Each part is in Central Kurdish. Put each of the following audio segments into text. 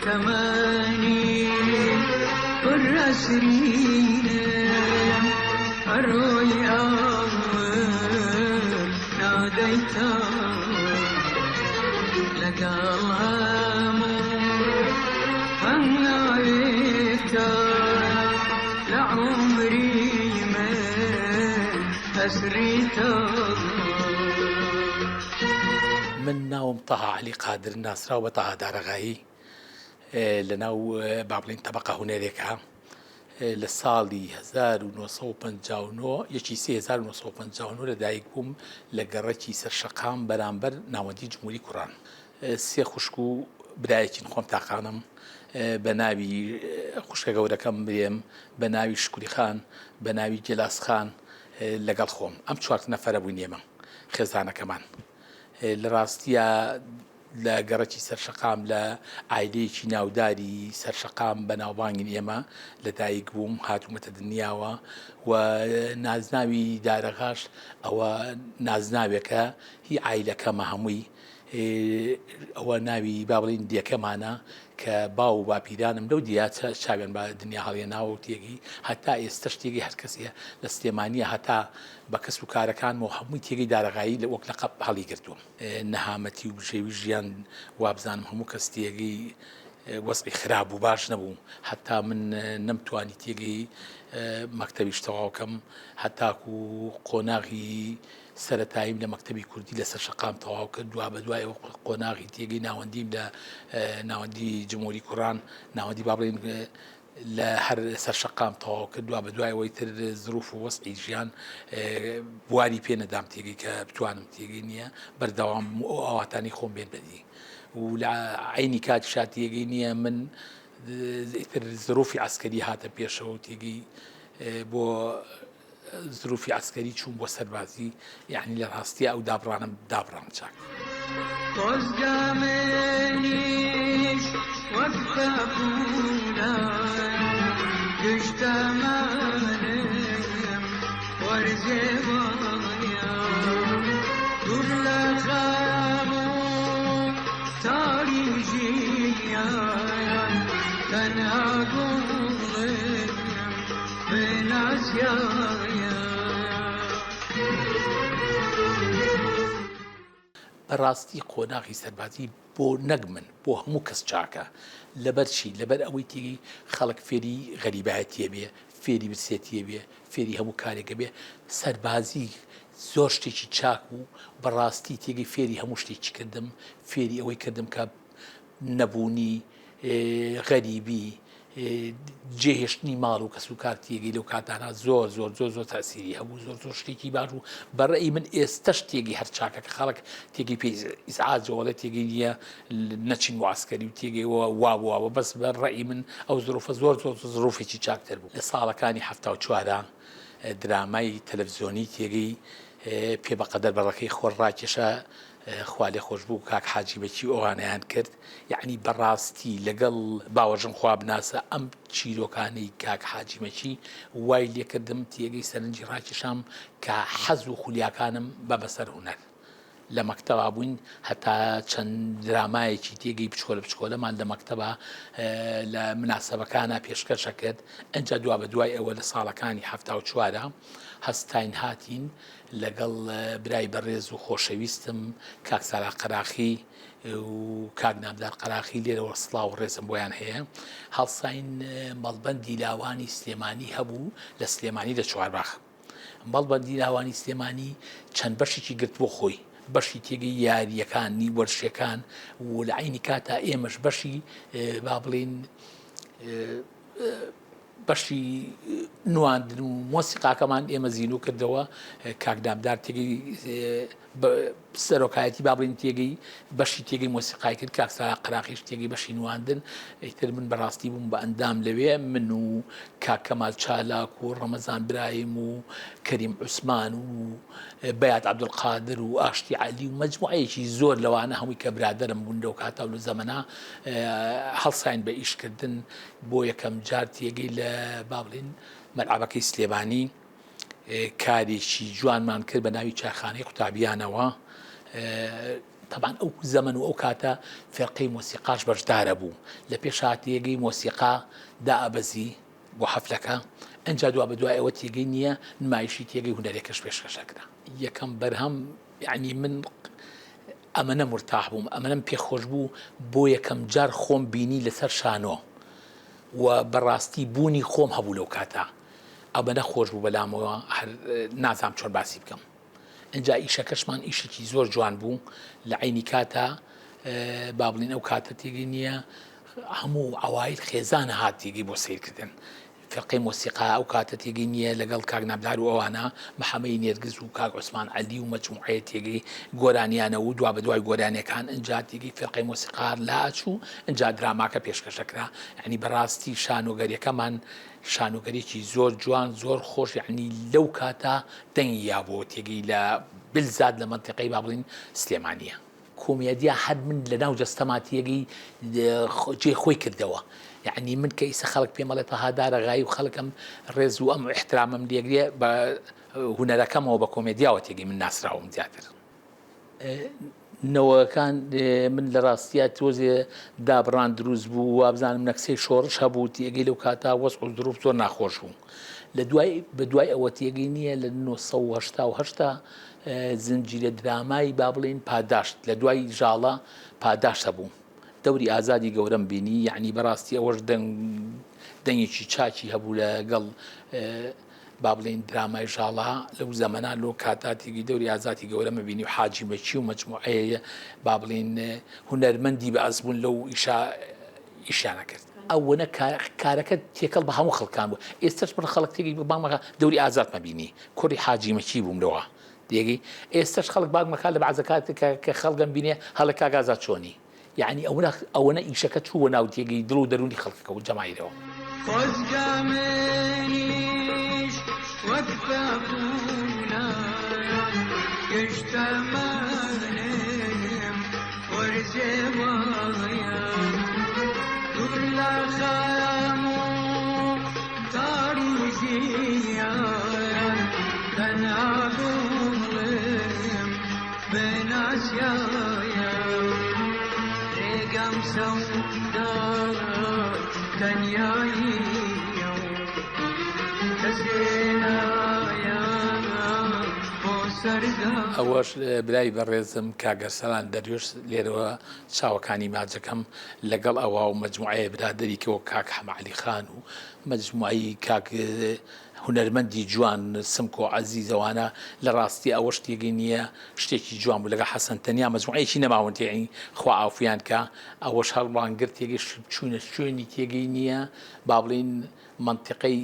تەمەنی پڕ ئەسرینم ئەڕۆی ئاور نادەیتەوە لەگەڵ هەموو هەنگاوێکتا لە عومری من ئەسریتەوە. من ناوم تەها عەلی قادر ناسراو بە تەها دارەغایی لە ناو با بڵێین تەبەقە هونەرێکە لە ساڵی 1959 یەکی سێ 1959 لە دایک بووم لە گەڕەکی سەر شەقام بەرامبەر ناوەندی جمهوری کوڕان سێ خوشک و برایەکین خۆم تاقانم بە ناوی خوشکە گەورەکەم مرێم بە ناوی شکری خان بە ناوی گێلاس خان لەگەڵ خۆم ئەم چوار نەفەرە بووین ئێمە خێزانەکەمان لە ڕاستیا لە گەڕەکی سەرشەقام لە عایلەیەکی ناوداری سەرشەقام بەناوبانگین ئێمە لە دایک بووم هاتوومەتە دنیاوە و نازناوی دارەغاش ئەوە نازناوێکە هی عایلەکەمە هەمووی ئەوە ناوی با بڵین دێکەمانە کە باو و باپیرانم لەو دیا چاویان بە دنیا هەڵێناوە و تێگەی هەتا ئێستەش تێگەی هەر کەسێ لە سلێمانییە هەتا بە کەس و کارەکانمەوە هەمووی تێگەی دارەغایی لە وەک لەقەب هەڵیگرتووم. نەهامەتی و بژێوی ژیان وابزانم هەموو کەس تێگەی وەزعی خراپ بوو باش نەبوو هەتا من نەمتوانی تێگەی مەکتەبیش تەواو کەم هەتاکو قۆناغی سەرەتاییم لە مەکتەبی کوردی لەسەر شەقام تەواو کرد، دوابەدوای ئەوە قۆناغی تێگەی ناوەندیم لە ناوەندی جمهوری کوڕان، ناوەندی با بڵێین لە هەر سەر شەقام تەواو کرد، دوابەدوای ئەوەی تر زروف و وەزعی ژیان بواری پێ نەدام تێگەی کە بتوانم تێگەی نییە بەردەوام بم و ئەو ئاواتانەی خۆم بێن بەدی و لە عەینی کاتیشا تێگەی نییە من ئیتر زروفی عەسکەری هاتە پێشەوە و تێگەی بۆ زروفی عەسکەری چووم بۆ سەربازی یەعنی لە ڕاستیا ئەو دابڕانەم دابڕام چاک. خۆزگە منیش وەک پەپوولە گشت تەمەنم وەرزێ وایە دوور لە خەم و تاری ژیان تەنها گوڵم بەڕاستی قۆناغی سەربازی بۆ نەک من بۆ هەموو کەس چاکە لەبەر چی لەبەر ئەوەی تێگەی خەڵک فێری غەریبایەتیە بێ فێری برسێتیە بێ فێری هەموو کارێکە بێ سەربازی زۆر شتێکی چاک و بەڕاستی تێگەی فێری هەموو شتێکی کردم فێری ئەوەی کردم کە نەبوونی غەریبی جێهێشتنی ماڵ و کەسوکار تێگەی لەو کاتانە زۆر زۆر زۆر زۆر تاسیری هەبوو زۆر زۆر شتێکی باش بوو بەڕێی من ئێستەش تێگەی هەر چاکە کە خەڵک تێگەی پێی ئیزعاجەوەڵێ تێگەی نییە نەچین بۆ عسکەری و تێگەی وا بووە بەس بە ڕێی من ئەو زروفە زۆر زۆر زروفێکی چاکتر بوو لە ساڵەکانی 74 درامای تەلەڤزیۆنی تێگەی پێ بەقەدەر بەڕەکەی خۆر ڕاکێشا خوالێخۆشبوو کاک حاجی مەکی ئەوانەیان کرد یەعنی بەڕاستی لەگەڵ باوەژن خوا بناسە ئەم چیرۆکانەی کاک حاجی مەکی وای لێکردم تێگەی سەرنجی ڕاکێشام کە حەز و خولیاکانم بە بەسەر هونەر لە مەکتەبا بووین هەتا چەند درامایەکی تێگەی بچکۆلە بچکۆلەمان لە مەکتەبا لە مناسەبەکانە پێشکەشە کرد ئەجا دوا بە دوای ئەوە لە ساڵەکانی حەفتا و چوارە هەستاین هاتین لەگەڵ برای بەڕێز و خۆشەویستم کاک سالار قەراخی و کاک نامدار قەراخی لێرەوە سڵاو و ڕێزم بۆیان هەیە هەڵساین مەڵبەندی لاوانی سلێمانی هەبوو لە سلێمانی لە چوارباخ مەڵبەندی لاوانی سلێمانی چەند بەشێکی گرت بۆ خۆی بەشی تێگەی یاریەکانی وەرشەکان و لە عینی کاتا ئێمەش بەشی با بڵین بەشی نواندن و مۆسیقاکەمان ئێمە زیندوو کردەوە کاک نامدار تێگەی سەرۆکایەتی با بڵین تێگەی بەشی تێگەی مۆسیقای کرد کاک سا قراقیش تێگەی بەشی نواندن ئیتر من بەڕاستی بووم بە ئەندام لەوێ من و کاک کەمال چالاک و ڕەمەزان برایم و کەریم عوسمان و بەیات عەبدولقادر و ئاشتی عەلی و مەجموعەیەکی زۆر لەوانە هەمووی کە برادەرم بوون لەو کاتە و لە زەمەنا هەڵساین بە ئیشکردن بۆ یەکەم جار تێگەی لە با بڵێین مەلعەبەکەی سلێمانی کارێکی جوانمان کرد بە ناوی چایخانەی قوتابیانەوە. تەبعەن ئەو زەمەن و ئەو کاتە فێرقەی مۆسیقاش بەشدارە بوو لە پێشا تێگەی مۆسیقا دائەبەزی بۆ حەفلەکە ئنجا دوا بەدوای ئەوە تێگەی نییە نمایشی تێگەی هونەرێکەش پێشکەش ئەکرا. یەکەم بەرهەم یەعنی من ئەمەنە مورتاح بووم ئەمەنەم پێ خۆش بوو بۆ یەکەم جار خۆم بینی لەسەر شانۆ و بەڕاستی بوونی خۆم هەبوو لەو کاتە ئەمەنە خۆش بوو بەلامەوە هەر نازانم چۆن باسی بکەم. ئینجا ئیشەکەشمان ئیشێکی زۆر جوان بوو لە عەینی کاتا با بڵین ئەو کاتە تێگەی نییە هەموو عەوایل خێزان هات تێگەی بۆ سیرکردن فرقەی مۆسیقا ئەو کاتە تێگەی نییە لەگەڵ کاک نابدار و ئەوانە محەمەی نێرگز و کاک عوسمان عەلی و مەجموعەیە تێگەی گۆرانیانە و دوا بە دوای گۆرانیەکان ئینجا تێگەی فرقەی مۆسیقا لاچوو ئینجا دراماکە پێشکەشەکرا یعنی بەڕاستی شانۆگەریەکەمان شانۆگەریەکی زۆر جوان زۆر خۆش یەعنی لەو کاتە دەنگی یابۆ تێگەی لە بلزاد لە مەنتیقەی با بڵین سلێمانیە. کۆمێدیا هەر من لە ناو جەستەما تێگەی جێ خۆی کردەوە یەعنی من کە ئیسە خەڵک پێم ئەڵێ تەها دارەغایی و خەڵک ئەم ڕێز و ئەم ئیحترامەم لێگرێ بە هونەرەکەمەوە بە کۆمێدیاوە تێگەی من ناسراوم زیاتر. نەوەکان من لە ڕاستیا تۆزێ دابڕان دروست بوو وابزانم نەکسەی شۆڕش هەبوو تێگەی لەو کاتا وەزع و زروف زۆر ناخۆش بوو لە دوای بە دوای ئەوە تێگەی نییە لە 1970 زنجیرە درامای با بڵێین پاداشت لە دوای ژاڵە پاداشت هەبوو دەوری ئازادی گەورەم بینی یعنی بەڕاستی ئەوەش دەنگ دەنگێکی چاکی هەبوو لەگەڵ با بڵێین درامای ژاڵە لەو زەمەنە لۆ کاتا تیگی دەوری ئازاتی گەورەمە بینی و حاجی مەکی و مەجموعەیە با بڵێین هونەرمەندی بە ئەزموون لەو ئیشا ئیشیانە کرد. ئەوەنە کارەکە تێکەڵ بە هەموو خەڵکان بوو ئێستاش بڕ خەڵک تێگەی بانگ مەکا دەوری ئازادمە بینی کوڕی حاجی مەکی بووم لەوە تێگەی ئێستاش خەڵک بانگ مەکا لە بەعزە کات کە خەڵکم بینێ هەڵێ کاک ئازاد چۆنی یەعنی ئەوەنە ئەوەنە ئیشەکە چووە ناو تێگەی دڵ و دەروونی خەڵکەکە و جەماهیرەوە. خۆزگە منیش وەک پەپوولە گشت تەمەنم وەرزێ وایە دوور لە خەم و تاری ژیان تەنها گوڵم ئەوەش برای بەڕێزم کاک ئەرسەلان دەریۆش لێرەوە چاوەکانی ماجەکەم لەگەڵ ئەوە و مەجموعەیە برادەری کە وەک کاک حەمە عەلی خان و مەجموعەی کاک هونەرمەندی جوان سمکۆ عەزیز ئەوانە لە ڕاستی ئەوە شتێکی نییە شتێکی جوان بوو لەگەڵ حەسەن تەنیا مەجموعەیەکی نەماون تێی خوا عافویان کە ئەوەش هەڵمان گرت تێگەی چوونە شوێنی تێگەی نییە با بڵێین مەنتیقەی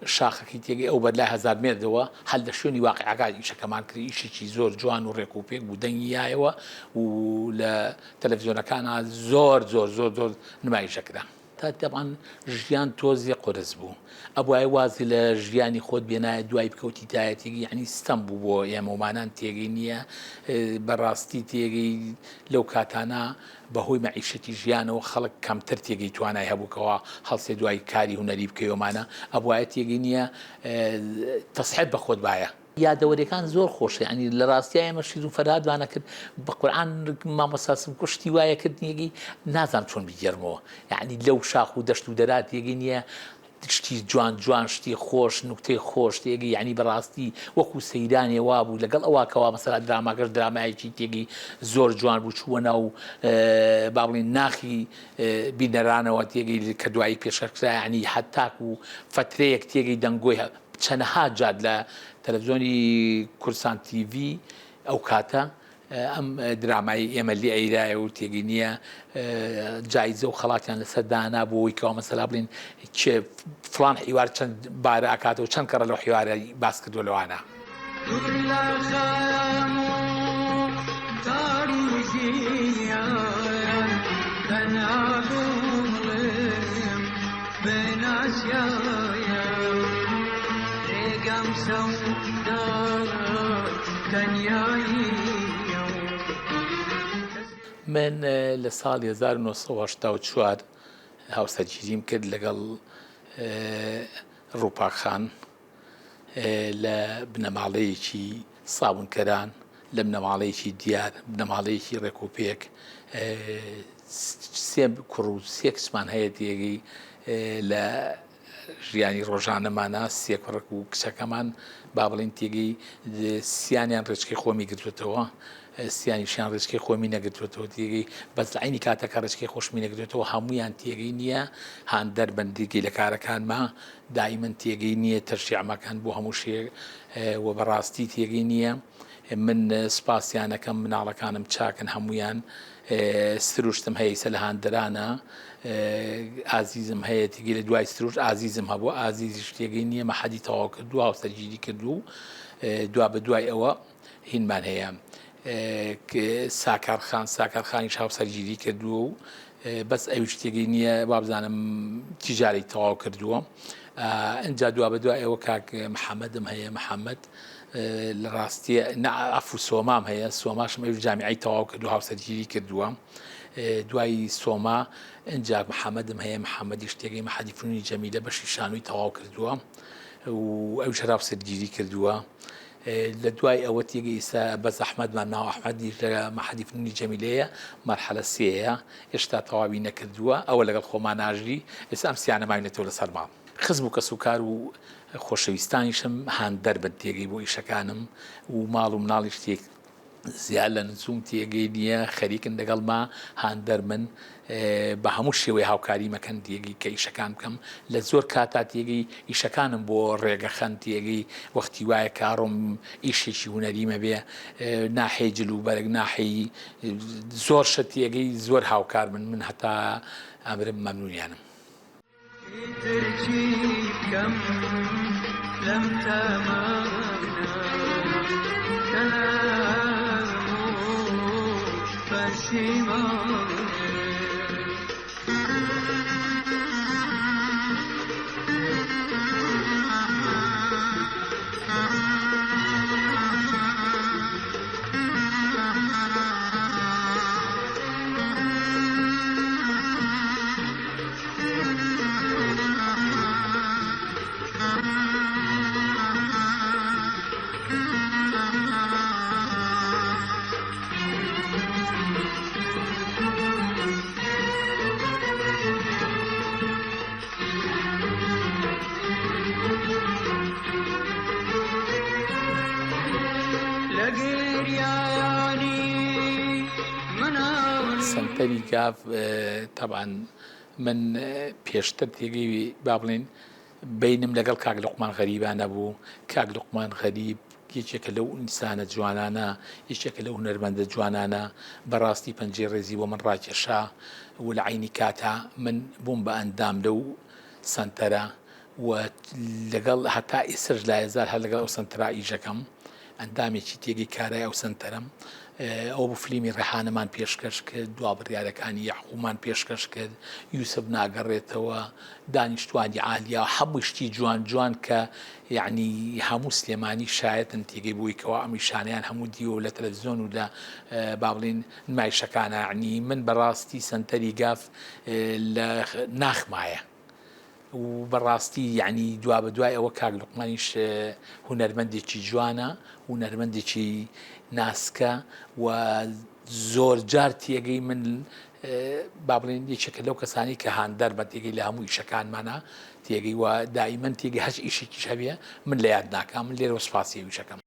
شاخەکەی تێگەی ئەو بەر لای هەزارمێردەوە هەر لە شوێنی واقعەکە ئیشەکەمان کرد ئیشێکی زۆر جوان و ڕێک و پێک بوو دەنگی یایەوە و لە تەلەڤیزیۆنەکانە زۆر زۆر زۆر زۆر نمایشەکرا. تا تەبعەن ژیان تۆزێ قورس بوو ئەبوایە وازی لە ژیانی خۆت بێنایە دوای بکەوتیتایە تێگەی یعنی ستەم بوو بۆ ئێمەمانان تێگەی نییە بەڕاستی تێگەی لەو کاتانە بەهۆی مەعیشەتی ژیانەوە خەڵک کەمتر تێگەی توانای هەبووکەوە هەڵسێ دوای کاری هونەری بکەیۆمانە ئەبوایە تێگەی نییە تەسحێت بە خۆت بایە. یادەوەریەکان زۆر خۆشە یانی لە ڕاستیا ئێمە شیرین فەرهادمان ئەکرد بە قورعان مامۆستا سمکۆ شتی وایە کرد یەگی نازانم چۆن بیگێڕمەوە یعنی لەو شاخ و دەشت و دەرات یەگی نییە شتی جوان جوان شتی خۆش نوکتەی خۆش تێگی یعنی بەڕاستی وەکو سەیرانێ وابوو لەگەڵ ئەوە کەوا مەسەلا دراماکەش درامایەکی تێگی زۆر جوان بوو چووە ناو با بڵێین ناخی بینەرانەوە تێگەی کە دوایی پێشکەشکرا یعنی حەتاک و فەترەیەک تێگەی دەنگۆی چەنەها جار لە تەلەفزیۆنی کوردستان تیڤی ئەو کاتە ئەم درامای ئێمە لێ ئەیرایە و تێگەی نییە جایزە و خەڵاتیان لەسەر دانا بۆ ئەوەی کەوا مەسەلا بڵین کێ فڵان حیوار چەند بارە ئەکاتەوە چەند کەڕە لەو حیوارە باس کردووە لەوانە. دوور لە خەم و تاری ژیان تەنها گوڵم بناسیایە ڕێگەم سەودا تەنیاییە و من لە ساڵی 1984 هاوسەرگیریم کرد لەگەڵ ڕووپاک خان لە بنەماڵەیەکی سابوونکەران لە بنەماڵەیەکی دیار، بنەماڵەیەکی ڕێکوپێک، سێ کوڕ و سێ کچمان هەیە تێگەی لە ژیانی ڕۆژانەمانە سێ کوڕک و کچەکەمان با بڵین تێگەی سیانیان ڕێچکەی خۆمی گرتوتەوە سیانیشیان ڕێچکەی خۆمی نەگرتوتەوە تێگەی بەس لە عینی کاتەکە ڕێچکەی خۆشمی نەگرتوتەوە هەمویان تێگەی نییە هاندەر بەندیگەی لە کارەکانما دایمەن تێگەی نییە تەشجیعمەکەن بۆ هەموو شێ و بەڕاستی تێگەی نییە من سپاسیانەکەم مناڵەکانم چاکن هەمویان سروشتم هەیە ئیسە لە هاندەرانە ئازیزم هەیە تێگەی لە دوای سروشت ئازیزم هەبوو ئازیزیش تێگەی نییە مەحەدی تەواو کردو هاوسەرگیری کردو دوا بە دوای ئەوە هینمان هەیە ساکار خان ساکار خانیش هاوسەرگیری کردووە و بەس ئەویش تێگەی نییە وابزانم تیجاری تەواو کردووە ئەجا دوا بە دوای ئەوە کاک محەممەدم هەیە محەممەد لە ڕاستیە عەفو سۆمام هەیە سۆماشم ئەویش جامیعەی تەواو کردو هاوسەرگیری کردووە دوای سۆما ئینجا محەممەدم هەیە محەممەدیش تێگەی مەحەدی فنونی جەمیلە بەشی شانۆی تەواو کردووە و ئەویش هەر هاوسەرگیری کردووە لە دوای ئەوە تێگەی ئیستا بەس ئەحمەدمان ناو ئەحمەدیش لە مەحەدی فنونی جەمیلەیە مەرحەلە سێیە هێشتا تەواوی نەکردووە ئەوە لەگەڵ خۆمان ناژی ئێستا ئەم سیانە ماوینەتەوە لەسەر ماڵ خزم و کەسوکار و خۆشەویستانیشم هاندەر بن تێگەی بۆ ئیشەکانم و ماڵ و مناڵیش تێک زیاد لە نجوم تێگەی نییە خەریکن لەگەڵما هاندەر من بە هەموو شێوەی هاوکاری مەکەن تێگەی کە ئیشەکان بکەم لە زۆر کاتا تێگەی ئیشەکانم بۆ ڕێگەخەن تێگەی وەختی وایە کاڕۆم ئیشێکی هونەریمە بێ ناحەی جل و بەرگ ناحەی زۆر شت تێگەی زۆر هاوکار من من هەتا ئەمرم مەمنونیانم. ئیتر چی بکەم لەم تەمەنە کە هەموو پەشیمانم. سەنتەری گاڤ تەبعەن من پێشتر تێگەی با بڵێین بینم لەگەڵ کاک لوقمان غەریبا نەبوو کاک لوقمان غەریب یەکێکە لەو ئینسانە جوانانە یەکێکە لەو هونەرمەندە جوانانە بەڕاستی پەنجەی ڕێزی بۆ من ڕاکێشا و لە عینی کاتا من بووم بە ئەندام لەو سەنتەرە و لەگەڵ هەتا ئێسرش لایەزار هەر لەگەڵ ئەو سەنتەرا ئیشەکەم ئەندامێکی تێگەی کارای ئەو سەنتەرەم. ئەوە بوو فلیمی ڕێحانەمان پێشکەش کرد، دوا بڕیارەکانی یەعقوبمان پێشکەش کرد، یوسف ناگەڕێتەوە، دانیشتوانی عالیا، هەموو شتی جوان جوان کە یەعنی هەموو سلێمانی شایەتن تێگەی بۆی کەوا ئەم ئیشانەیان هەموو دیوە و لە تەلەفزیۆن و لە با بڵێین نمایشەکانە یەعنی من بەڕاستی سەنتەری گاف لە ناخمایە. و بەڕاستی یەعنی دوابەدوای ئەوە کاک لوقمانیش هونەرمەندێکی جوانە هونەرمەندێکی ناسکە و زۆرجار تێگەی من با بڵێن یەکێکە لەو کەسانی کە هاندەر بە تێگەی لە هەموو ئیشەکانمانە تێگەی و دائیمەن تێگەی هەچ ئیشێکیش هەبێ من لە یاد ناکەم من لێرەوە سوپاسی ئەویشەکەم.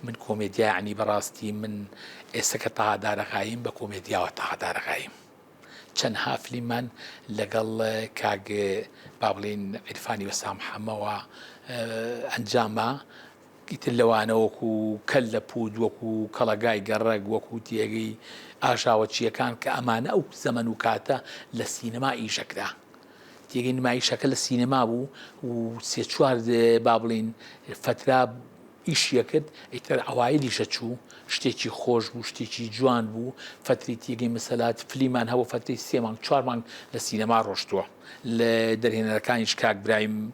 من کۆمێدیا یەعنی بەڕاستی من ئێستا کە تەها دارەغاییم بە کۆمێدیاوە تەها دارەغاییم. چەندها فلیممان لەگەڵ کاک با بڵێین عیرفانی وەستا محەمەوە ئەنجامە ئیتر لەوانە وەکو کەل لە پوت وەکو کەڵەگای گەڕەک وەکو تێگەی ئاژاوەچییەکان کە ئەمانە ئەو زەمەن و کاتە لە سینەما ئیشەکرا تێگەی نمایشەکە لە سینەما بوو و سێ چوار با بڵین فەترا ئیشی ئەکرد ئیتر عەوایلیش ئەچوو شتێکی خۆش بوو شتێکی جوان بوو فەتری تێگەی مەسەلات فلیمان هەبوو فەتری سێ مانگ چوار مانگ لە سینەما ڕۆشتووە لە دەرهێنەرەکانیش کاک برایم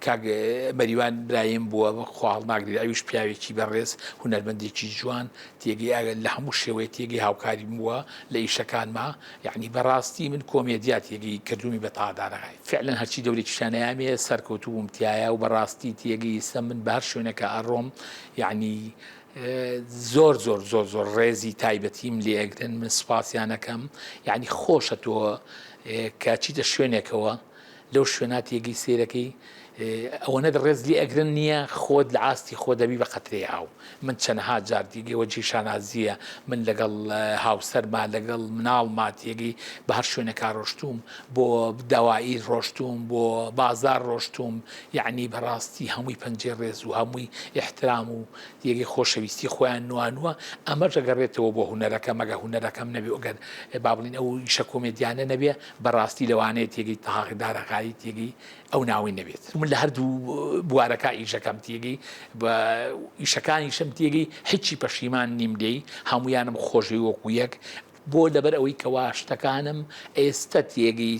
کاک مەریوان برایم بووە خوا هەڵناگرێت ئەویش پیاوێکی بەڕێز هونەرمەندێکی جوان تێگەی لە هەموو شێوەیە تێگەی هاوکاری بووە لە ئیشەکانما یعنی بەڕاستی من کۆمێدیا تێگەی کردومی بە تادارەغای فعلا هەرچی دەورێکیشیان ئەیامێ سەرکەوتوو بووم تیایا و بەڕاستی تێگەی ئیستا من بە هەر شوێنێکا ئەڕۆم یعنی زۆر زۆر زۆر زۆر ڕێزی تایبەتیم لێ ئەگرن من سوپاسیان ئەکەم یعنی خۆشە تۆ کە چیتە شوێنێکەوە لەو شوێنە تێگەی سەیرەکەی ئەوەنەت ڕێز لێ ئەگرن نییە خۆت لە ئاستی خۆ دەبی بە قەترەی ئاو من چەنەها جار تێگەی جێی شانازییە من لەگەڵ هاوسەرما لەگەڵ مناڵما تێگەی بە هەر شوێنێکا ڕۆشتووم بۆ دەوائیر ڕۆشتووم بۆ بازار ڕۆشتووم یعنی بەڕاستی هەمووی پەنجەی ڕێز و هەمووی ئیحترام و تێگەی خۆشەویستی خۆیان نوانووە ئەمەش ئەگەڕێتەوە بۆ هونەرەکەم ئەگەر هونەرەکەم نەبێ ئەگەر با بڵین ئەو ئیشە کۆمێدیانە نەبێ بەڕاستی لەوانەیە تێگەی تەها دارەغایی تێگەی ئەو ناوەی نەبێت من لە هەردوو بوارەکە ئیشەکەم تێگەی بە ئیشەکانیشم تێگەی هیچی پەشیمان نیم لێی هەمویانم خۆشەوی وەکو یەک بۆ لەبەر ئەوەی کەوا شتەکانم ئێستە تێگەی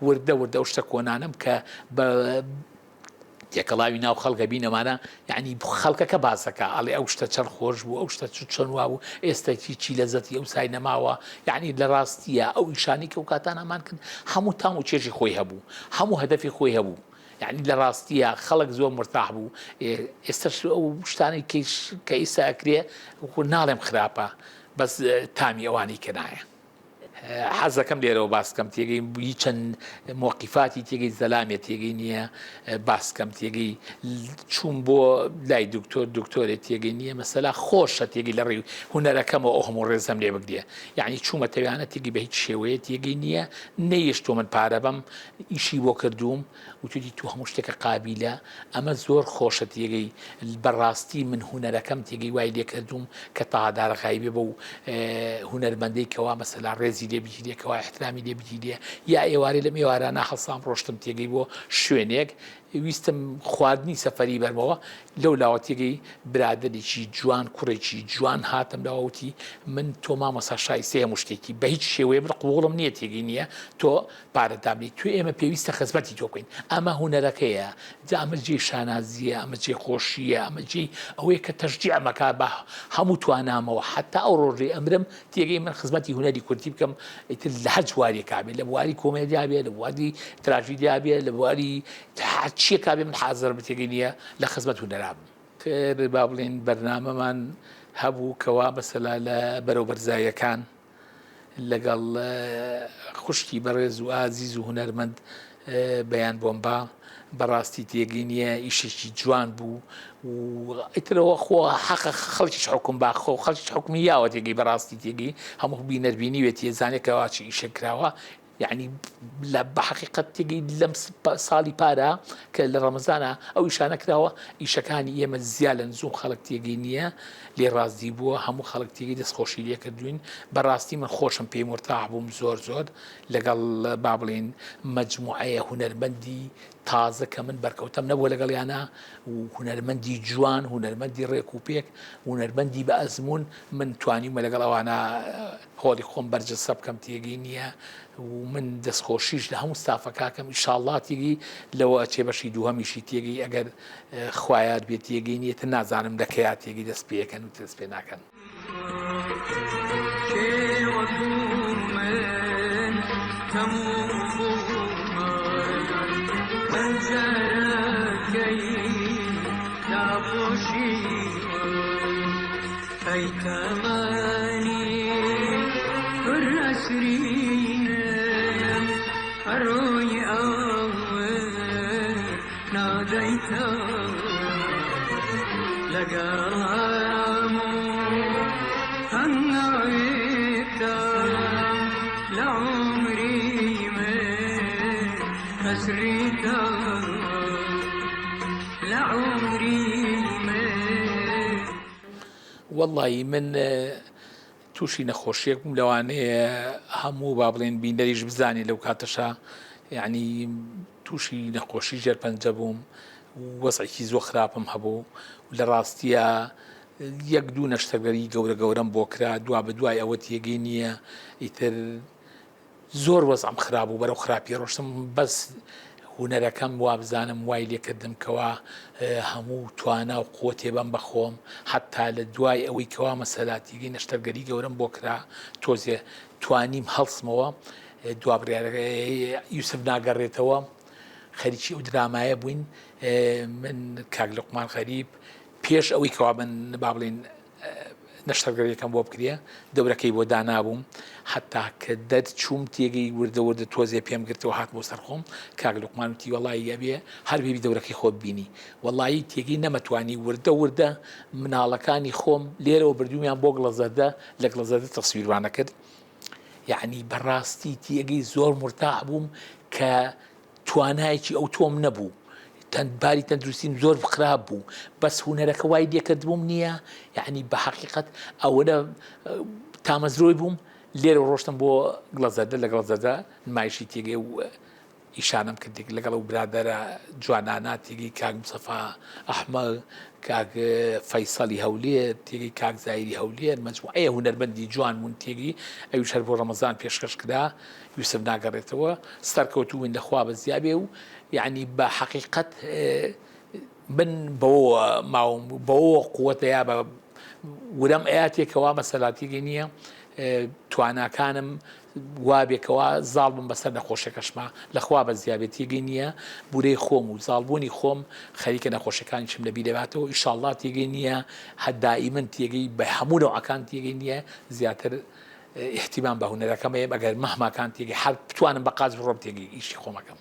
وردە وردە ئەو شتە کۆنانم کە بە تێکەڵاوی ناو خەڵک ئەبین ئەمانە یعنی خەڵکەکە باسەکە ئەڵێ ئەو شتە چەند خۆش بوو ئەو شتە چۆن وا بوو ئێستا چی لەزەتی ئەو سای نەماوە یعنی لە ڕاستیە ئەو ئیشانی کە ئەو کاتانە ئەمان کرد هەموو تام و چێژی خۆی هەبوو هەموو هەدەفی خۆی هەبوو یعنی لە ڕاستیە خەڵک زۆر مرتاح بوو ئێستاش ئەو شتانەی کە ئیستا ئەکرێ ناڵێم خراپە بەس تامی ئەوانەی کە نایە. حەز دەکەم لێرەوە باس کەم تێگەی هیچ چەند مۆقیفاتی تێگەی زەلامێ تێگەی نییە باس کەم تێگەی چوون بۆ لای دکتۆر دکتۆرێ تێگەی نییە مەسەلا خۆشە تێگەی لە ڕێی هونەرەکەمەوە ئەو هەموو ڕێزەم لێ بگرێ یعنی چوومە تەویانە تێگەی بە هیچ شێوەیە تێگەی نییە نەیشتۆ من پارە بەم ئیشی بۆ کردووم وتوتی تو هەموو شتێکە قابیلە ئەمە زۆر خۆشە تێگەی بەڕاستی من هونەرەکەم تێگەی وای لێکردووم کە تەها دارەغایی بێ بەو هونەرمەندەی کەوا مەسەلا ڕێزی لێ بگیرێ کەوا ئیحترامی لێ بگیرێ یا ئێوارێ لەم ئێوارانە هەڵسام ڕۆشتم تێگەی بۆ شوێنێک ویستم خواردنی سەفەری بەرمەوە لەو لاوە تێگەی برادەرێکی جوان کوڕێکی جوان هاتم لاوە وتی من تۆ مامۆستا شایستەی هەموو شتێکی بە هیچ شێوەیە من قبوڵم نییە تێگەی نییە تۆ پارە دابنێی تۆ ئێمە پێویستە خزمەتی تۆ بکەین ئەمە هونەرەکەیە جا ئەمە جێی شانازییە ئەمە جێی خۆشییە ئەمە جێی ئەوەیە کە تەشجیعم ئەکا بە هەموو توانامەوە حەتا ئەو ڕۆژەی ئەمرم تێگەی من خزمەتی هونەری کوردی بکەم ئیتر لە هەر بوارێکا بێ لە بواری کۆمێدیا بێ لە بواری تراژیدیا بێ لە بواری هەرچیەکا بێ من حازرم تێگەی نییە لە خزمەت هونەرا بم. تر با بڵێین بەرنامەمان هەبوو کەوا مەسەلا لە بەرەو بەرزاییەکان لەگەڵ خوشکی بەڕێز و ئازیز و هونەرمەند بەیان بۆمبا بەڕاستی تێگەی نییە ئیشێکی جوان بوو و ئیترەوە خۆ حەقە خەڵکیش حکوم با خۆ خەڵکیش حکومی یاوە تێگەی بەڕاستی تێگەی هەموو بینەر بینیوێتی زانێت کەوا چی ئیشێک کراوە یەعنی لە بە حەقیقەت تێگەی لەم ساڵی پارە کە لە ڕەمەزانە ئەو ئیشانە کراوە ئیشەکانی ئێمە زیا لە نزوم خەڵک تێگەی نییە لێ ڕازی بووە هەموو خەڵک تێگەی دەستخۆشی لێ کردوین بەڕاستی من خۆشم پێی مورتاح بووم زۆر زۆر لەگەڵ با بڵێین مەجموعەیە هونەرمەندی تازە کە من بەرکەوتەم نەبووە لەگەڵیانە و هونەرمەندی جوان هونەرمەندی ڕێک و پێک هونەرمەندی بە ئەزموون من توانیومە لەگەڵ ئەوانە هۆڵی خۆم بەرجەستە بکەم تێگەی نییە و من دەستخۆشیش لە هەموو ستافەکاکەم ئیشاڵڵا تێگەی لەوە ئەچێ بەشی دووهەمیشی تێگەی ئەگەر خوایات بێ تێگەی نییە تر نازانم لە کەیا تێگەی دەست پێ ئەکەن و دەست پێ ناکەن. لعمري ما. وەڵڵاهی من تووشی نەخۆشیەک بووم، لەوانەیە هەموو با بڵێن بینەریش بزانێ لەو کاتەشا، یعنی تووشی نەخۆشی ژێرپەنجە بووم، وەزعێکی زۆر خراپم هەبوو. لە ڕاستیە یەک دوو نەشتەرگەری گەورە گەورەم بۆ کرا، دوا بە دوای ئەوە تێگەی نییە، ئیتر زۆر وەزعم خراپ بوو، بەرەو خراپی ڕۆشتم. بەس هونەرەکەم وابزانم وای لێکردم کەوا هەموو توانا و قوتێ بەم بەخۆم، حتا لە دوای ئەوەی کەوا مەسەلا تیگەی نەشتەرگەری گەورەم بۆ کرا تۆزێ توانیم هەڵسمەوە. دوا بڕیارەکە یوسف ناگەڕێتەوە، خەریکی ئەو درامایە بووین من کاک لوقمان غەریب. پێش ئەوەی کەوا من با بڵێین نەشتەرگەریەکەم بۆ بکرێ دەورەکەی بۆ دانابووم، حتا کە دەرچووم تێگەی وردە وردە تۆزێ پێم گرتەوە هاتمەوە سەر خۆم. کاک لوقمان وتی وەڵایی ئەبێ هەر بێبی دەورەکەی خۆت بینی. وەڵایی تێگەی نەمەتوانی، وردە وردە مناڵەکانی خۆم لێرەوە بردوومیان بۆ گڵەزەردە، لە گڵەزەردە تەسویرمان ئەکرد. یعنی بەڕاستی تێگەی زۆر مرتاح بووم کە توانایەکی ئەوتۆم نەبوو، باری تەندروستیم زۆر خراپ بوو، بەس هونەرەکە وای لێکردبووم نییە، یعنی بە حەقیقەت ئەوەنە تامەزرۆی بووم. لێرە ڕۆشتم بۆ گڵەزەردە، لە گڵەزەردە نمایشی تێگەی و ئیشانم کردێک لەگەڵ ئەو برادەرە جوانانە تێگەی کاک مستەفا ئەحمەد، کاک فەیسەڵی هەولێر، تێگەی کاک زایری هەولێر، مەجموعەیە هونەرمەندی جوان بوون تێگەی. ئەویش هەر بۆ ڕەمەزان پێشکەش کرا. یوسف ناگەڕێتەوە سەرکەوتوو بووین لە خوا بەزیا بێ و یعنی بە حەقیقەت من بەوە ماوم، بەوە قوتە یا بە ورەم ئەیاتێکەوە مەسەلاتیگە نییە، تواناکانم وابێکەوە زاڵ بم بەسەر نەخۆشیەکەشما لەخوا بەزیابێت تێگەی نییە. بورەی خۆم و زاڵبوونی خۆم خەریکە نەخۆشیەکانیشم لەبیر دەباتەوە ئیشاڵڵا تێگەی نییە، هەر دائیمەن تێگەی بە هەموو نەوعەکان تێگەی نییە زیاتر ئیهتیمام بە هونەرەکەم هەیە، ئەگەر مەهماکان تێگەی هەر بتوانم بە قاچ بڕۆم تێگەی ئیشی خۆمەکەم.